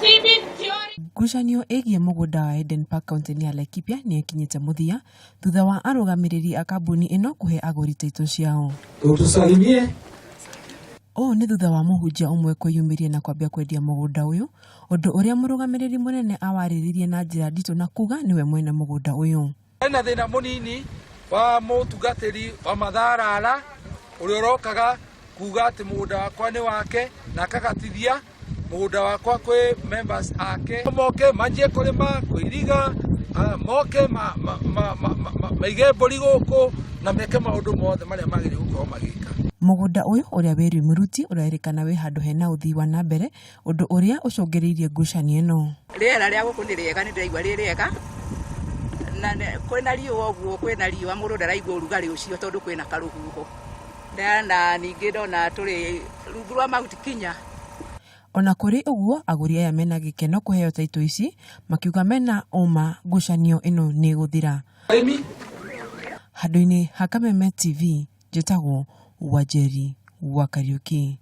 Ngucanio ĩgiĩ mũgũnda wa Eden Park kauntĩ-inĩ ya Laikipia nĩ ĩkinyĩte mũthia thutha wa arũgamĩrĩri a kambuni ĩno kũhe agũri taitũ ciao. Utusalimie. Ũũ nĩ thutha wa mũhunjia ũmwe kwĩyumĩria na kwambia kwendia mũgũnda ũyũ, ũndũ ũrĩa mũrũgamĩrĩri mũnene awarĩrĩirie na njĩra nditũ na kuga nĩwe mwene mũgũnda ũyũ. Hena thĩna mũnini wa mũtungatĩri wa Matharara ũrĩa ũrokaga kuga atĩ mũgũnda wakwa nĩ wake na akagatithia mũgũnda wakwa kwĩ members ake moke manjie kũrĩma kũiriga moke maige mbũri gũkũ na meke maũndũ mothe marĩa magĩrĩire gũkorwo magĩka. Mũgũnda ũyũ ũrĩa wĩ Rĩmũruti ũrerĩkana wĩ handũ hena ũthii wa na mbere ũndũ ũrĩa ũcũngĩrĩirie ngucanio ĩno. Rĩera rĩa gũkũ nĩ rĩega, nĩ ndĩraigua rĩ rĩega, na kwĩna riũa ũguo, kwĩna riũa mũndũ ndaraigua ũrugarĩ ũcio tondũ kwĩna karũhuho. Na ningĩ ndona tũrĩ rungu rwa Mount Kenya. Ona kũrĩ ũguo agũri aya mena gĩkeno kũheo taitũ ici makiuga mena ũma ngucanio ĩno nĩ ĩgũthira. Handũ-inĩ ha Kameme TV njĩtagwo Wanjeri wa Kariuki.